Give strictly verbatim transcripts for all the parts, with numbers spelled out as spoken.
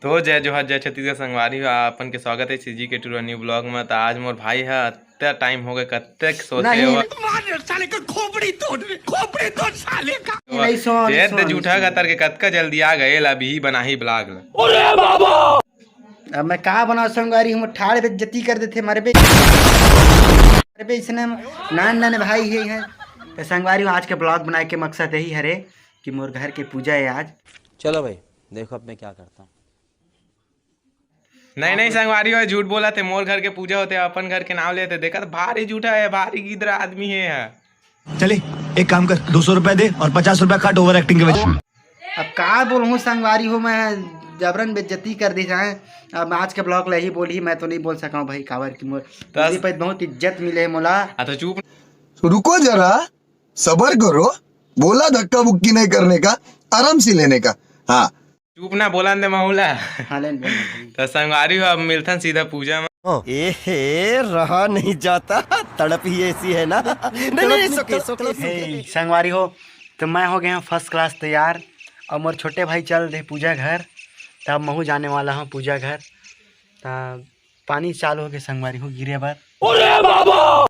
तो जय जोहार, जय छत्तीसगढ़ संगवारी हो, आप मन के स्वागत हे CG के टूरा न्यू ब्लॉग में। तो आज मोर भाई ह अत्ते टाइम हो गए, कत्ते सोचे नहीं। हो। मार साले का खोपड़ी तोड़, खोपड़ी तोड़ साले का। नहीं, सुन, ये सुन, जूठा सुन। गतर के कतका जल्दी आ गए, ला अभी बनाही ब्लॉग ला। अरे बाबा! अब मैं का बनाऊं संगवारी, हम ठाड़ बेइज्जती कर देथे, मरबे, मरबे इसने नान नान भाई हे हैं। तो संगवारी हो, आज के ब्लॉग बनाए के मकसद यही हरे कि मोर घर के पूजा है आज। चलो भाई, देखो अब मैं क्या करता हूँ। नहीं, नहीं, संगवारी हो, झूठ बोला थे, मोर घर के पूजा होते, अपन घर के नाम लेते, देखा तो भारी झूठा है, भारी गिदरा आदमी है। चले, एक काम कर, दो सौ रुपए दे और पचास रुपए काट ओवर एक्टिंग के वजह। अब का बोलूँ संगवारी हो, मैं जबरन बेइज्जती कर दी जाए। अब आज के ब्लॉग ले ही बोली, मैं तो नहीं बोल सका हूँ भाई, काबर की मोर तो अस- मुझे पे बहुत इज्जत मिले है मोला। आ तो चुप। रुको जरा, सबर करो, बोला धक्का बुक्की नहीं करने का, आराम से लेने का। हाँ। चुप ना, बोलन दे महूला। हाँ, लेन, लेन, लेन। तो संगवारी हो, अब मिलथन सीधा पूजा में। ए हे, रहा नहीं जाता, तड़प ही ऐसी है ना। नहीं, नहीं, नहीं, सुके, सुके, सुके। ए, संगवारी हो, तो मैं हो गया हूँ फर्स्ट क्लास तैयार, और मोर छोटे भाई चल दे पूजा घर, तब महू जाने वाला हूँ पूजा घर। तब पानी चालू हो गए संगवारी हो गिरे बर। अरे बाबा!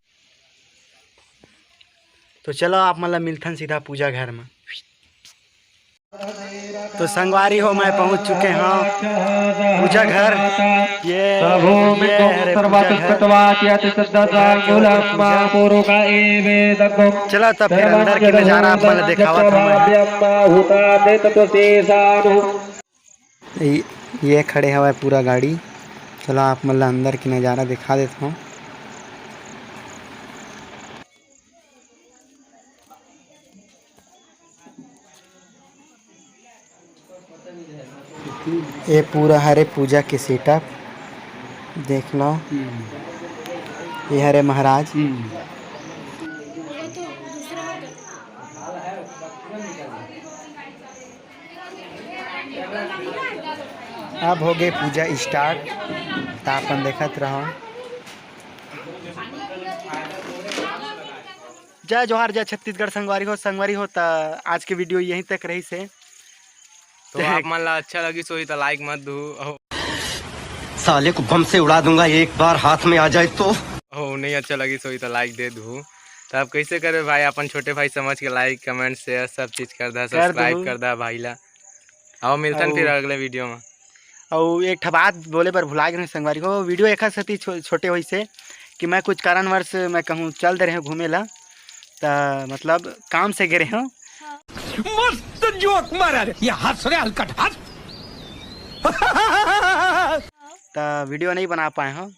तो चलो आप मन ला मिलथन सीधा पूजा घर में। तो संगवारी हो, मैं पहुंच चुके हूँ पूजा घर। ये, ये हरे पूजा घर। चलो तब फिर अंदर के नजारा आप मन ला देखावत हूँ मैं। ये, ये खड़े हवय पूरा गाड़ी। चलो आप मन ला अंदर के नजारा दिखा देत हूँ। ये पूरा हरे पूजा के सेटअप देख लो। ये हरे महाराज। अब हो गए पूजा स्टार्ट, त अपन देखत रहो। जय जोहार, जय छत्तीसगढ़ संगवारी हो। संगवारी हो, त आज के वीडियो यहीं तक रही से। तो आप मन ला अच्छा लगी सोही त लाइक मत दू। साले को बम से उड़ा दूंगा एक बार हाथ में आ जाए तो। हो नहीं अच्छा लगी सोही त लाइक दे दू। तो आप कैसे करे भाई, अपन छोटे भाई समझ के लाइक, कमेंट, शेयर सब चीज कर दा, कर सब्सक्राइब दू। कर दा भाई ला। आओ मिलथन अउ फिर अगले वीडियो में। अउ एक ठा बात बोले बर भुला गेन संगवारी हो, वीडियो एखर सेती छो-, छोटे होइस हे कि मैं कुछ कारणवश मैं कहूँ चल दे रहे हूँ घूमे ला, त मतलब काम से गे रहे हूँ। मस्त जोक मारा रे, ये हंस रे हलकट हंस। त वीडियो नहीं बना पाए हूँ।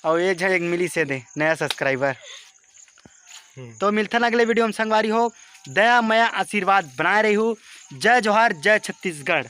अउ एक झन एक मिली से दे नया सब्सक्राइबर। हम्म। तो मिलथन अगले वीडियो में संगवारी हो, दया मया आशीर्वाद बनाए रही हो। जय जोहार, जय छत्तीसगढ़।